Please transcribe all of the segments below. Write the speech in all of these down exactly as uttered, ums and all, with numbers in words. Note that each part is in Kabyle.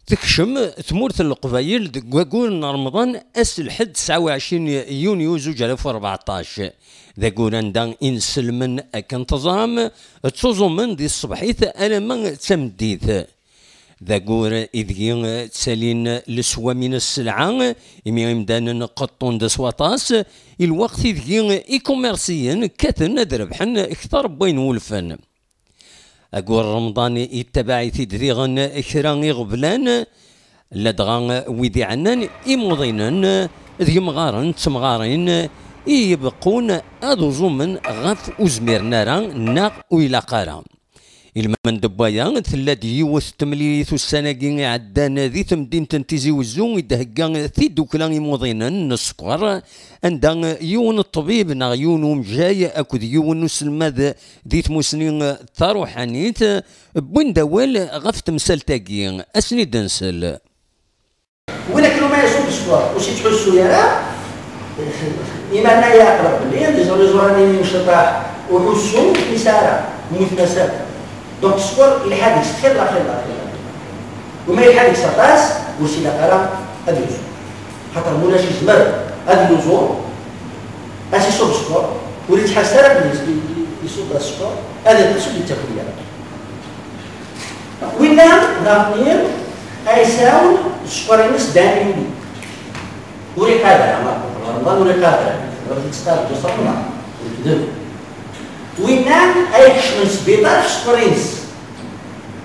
Tekcem tmurt n Leqbayel deg waggur n Remḍan ass n lḥedd tesɛa u ɛecrin yunyu zuǧ alaf u rbeɛṭac. D aggur anda inselmen akken teẓram ttuẓumen di tṣebḥit alamma d tameddit. D aggur ideg ttalin leswam-ines sselɛa, imi imdanen qeṭṭun-d s waṭas, i lweqt ideg ikumersiyen kkaten ad rebḥen kter n wayen wulfen. Aggur Remḍan yettabaɛ-it-id diɣen kra iɣeblan, ladɣa wid iɛennan imuḍinen d yemɣaren d temɣarin i ibeqqun ad uẓumen ɣef ur zmiren ara neɣ ur ilaq ara. Ilmend n waya, tella-d yiwet n temlilit ussan-agi iɛeddan di temdint n Tizi Wezzu i d-thegga Tiddukla Imuḍinen n Sskeṛ, anda yiwen n ṭṭbib neɣ yiwen n umejjay akked yiwen n uselmad di tmusni taṛuḥanit wwin-d awal ɣef temsalt-agi. Ad sen-id-nsel. Win akken umi yeṣub sskeṛ ur s-yettḥussu ara, iman-a yeɛqel belli ad iẓer iẓuran-nni imecṭaḥ uḥussu ur t-yesɛi ara, mmuten-as akk. Donc sskeṛ ilḥa deg-s xilla, xilla, xilla. Wama yelḥa deg-s aṭas, ur s-ilaq ara ad yuẓu. Xaṭer mulac izmer ad yuẓu, ad s-iṣub sskeṛ, ur yettḥassu ara belli iṣub sskeṛ, ad iṭṭes ur d-yettaki ara. Winna daɣen ay yesɛan sskeṛ-ines dayem yuli. Ur iqad ara, ma Remḍan ur iqad ara. Ur yettqad deg uṣerma. Lekdeb. Winna ay ikecmen sbiṭar f sskeṛ-ines.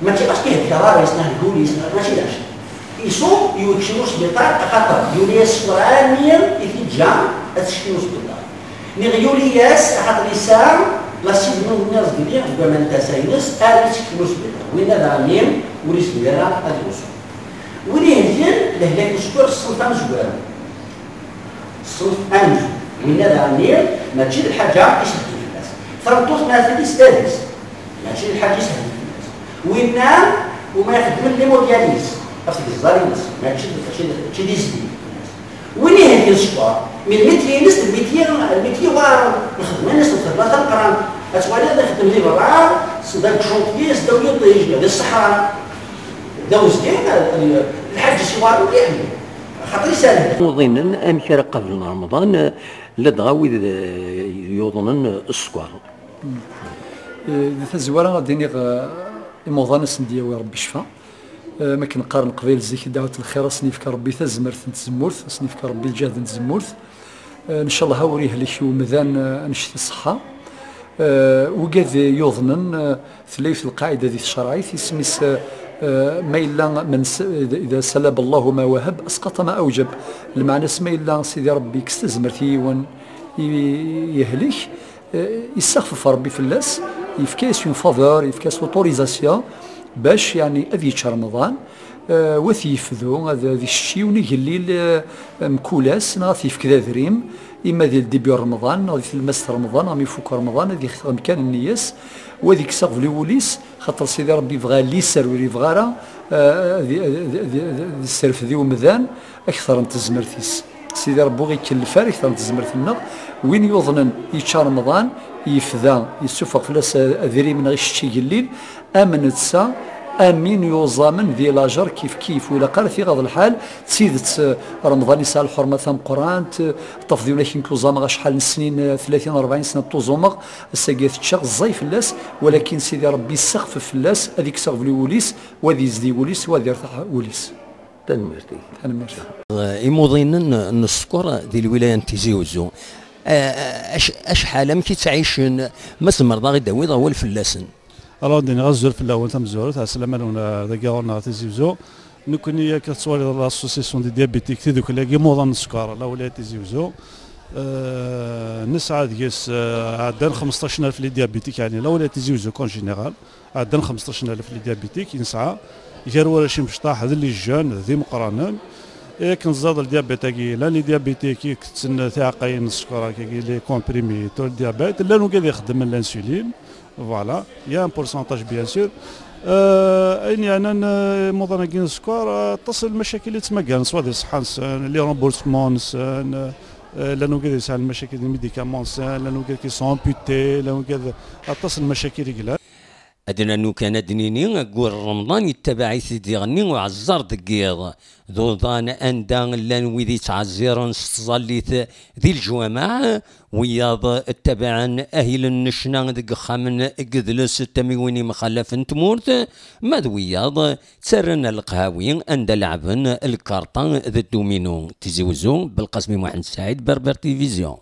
Mačči parce que ihegga ṛṛay-is neɣ deg wul-is, neɣ mačči d acu. Iṣu yekcem ur sbiṭar, axaṭer yuli-as sskeṛ armi i t-iǧǧa ad tekcem ur sbiṭar. Neɣ yuli-as, axaṭer yesɛa l'acide n umiẓ deg waman n tasa-ines, armi tekcem ur sbiṭar. Winna daɣen ur izmir ara ad yuṣu. Win ihelken lehlak n sskeṛ ṣṣenf amezwaru. Ṣṣenf amezwaru. Winna daɣen mačči d lḥaǧa i s-d-tefka fell-as. Tameṭṭut ma tili s tadist, mačči d lḥaǧa i s-d-tefka fell-as. Winna uma ixeddmen limodyalis ɣef tgeẓẓal-ines, mačči d, mačči d, mačči d izdi fell-as. Win ihelken sskeṛ, mi lmityi-ines d lmityi, lmityi iweɛṛen, nxeddem-as lxedma tameqqrant. Ad twaliḍ ixeddem di berra, s ddaw n ccanṭyi, s ddaw n yiṭij, di ṣṣeḥra. D awezdi, lḥaǧ-is iweɛṛen mliḥ, xaṭer isal. Imuḍinen, amek ara qablen Remḍan, ladɣa wid, eh, yuḍnen sskeṛ? Eh, di tazwara, ad d-iniɣ, eh, imuḍan ad sen-d-yawi Rebbi ccfa. Eh, mi akken qqaren Leqbayel zik, dɛwat lxir, ad sen-yefk Rebbi tazmert n tzemmurt, ad sen-yefk Rebbi lǧehd n tzemmurt. Eh, ncallah ur yehlek umdan, eh, annect iṣeḥḥa. Eh, wigad yuḍnen, eh, tella yiwet lqaɛida di tcerɛit, isem-is, eh, eh, ma yella men s-, ida salab Allahu ma wahab, asqata ma awjab. Lmeɛna-s ma yella Sidi Rebbi yekkes tazmert i yiwen i, yehlek, eh, yessexfef Rebbi fell-as, yefka-yas une faveur, yefka-yas l'autorisation bac, yeɛni, ad yečč Remḍan, eh, wa t-yefdu, ad, ad yessečč yiwen igellil, eh, mkul ass, neɣ ad t-yefk d adrim, ima di début Remḍan, neɣ di tlemmast Remḍan, neɣ mi ifuk Remḍan, ad yexdem kan nniya-s, wa ad yekkes aɣbel i wul-is, xaṭer Sidi Rebbi yebɣa liser, ur yebɣa ara, eh, ad, ad, ad, ad, ad yesserfed i umdan, akter n tezmert-is. Sidi Rebbi ur ɣ-ikellef ara akter n tezmert-nneɣ. Win yuḍnen yečča Remḍan, yefda, yessufeɣ fell-as adrim neɣ icečč igellil, am netta, am win yuẓamen di lajer kif kif. Ur ilaq ara ad t-iɣaḍ lḥal, d tidet, eh, Remḍan yesɛa lḥurma tameqqrant, eh, ṭṭef d yiwen akin k-uẓameɣ acḥal n snin, eh, tlatin rebɛin sna ṭṭuẓumeɣ, ass-agi ad t-ččeɣ, ẓẓay fell-as, walakin Sidi Rebbi yessexfef fell-as, ad ikkes aɣbel i wul-is, wa ad yezdi wul-is, wa ad yertaḥ wul-is. Tanemmirt-ik. Tanemmirt. Eh, imuḍinen n sskeṛ di lwilaya n Tizi Uzzu. Eh, ac-, acḥal, amek i ttɛicen? Ma tzemreḍ ad aɣ-id-tawiḍ awal fell-asen? Alors, ad d-iniɣ azul fell-awen tamezwarut, ɛeslama-nwen, eh, dagi ɣur-neɣ Tizi Uzzu. Nekkni, akka tettwaliḍ, l'association des diabétiques, tidukla n yimuḍan n sskeṛ, la wilaya n Tizi Uzzu. Eh, nesɛa deg-s, eh, ɛeddan xmesṭac alef les diabétiques, yeɛni la wilaya n Tizi Uzzu en général. Ɛeddan xmesṭac alef les diabétiques i nesɛa, gar warrac imecṭaḥ d les jeunes d imeqqranen. Akken tẓaḍ le diabète-agi, llan les diabétiques i itetten tiɛeqqayin n sskeṛ, akkagi les comprimés, le diabète, llan wigad ixeddmen l'insuline, voilà, il y a un pourcentage bien sûr. Euh, ayen yeɛnan, euh, imuḍan-agi n sskeṛ, euh, aṭas n lmacakil i ttmagaren, swa di ṣṣeḥḥa-nsen, les remboursements-nsen, euh, llan wigad yesɛan lmacakil di médicaments-nsen, llan wigad qui sont amputés, llan wigad, aṭas n lmacakil i yellan. Ad nernu kan ad d-nini, aggur n Remḍan yettabaɛ-it-id diɣenni uɛeẓẓer deg yiḍ d uḍan, anda llan wid yettɛezziren s tẓallit di leǧwameɛ, wiyaḍ ttabaɛen ahil n ccna deg yexxamen n yidles d tamiwin imxallaf n tmurt, ma d wiyaḍ ttarran leqhawi anda leɛben lkarṭa d dduminu. Tizi Wezzu, Belqasmi Muḥend Saɛid, Berber Télévision.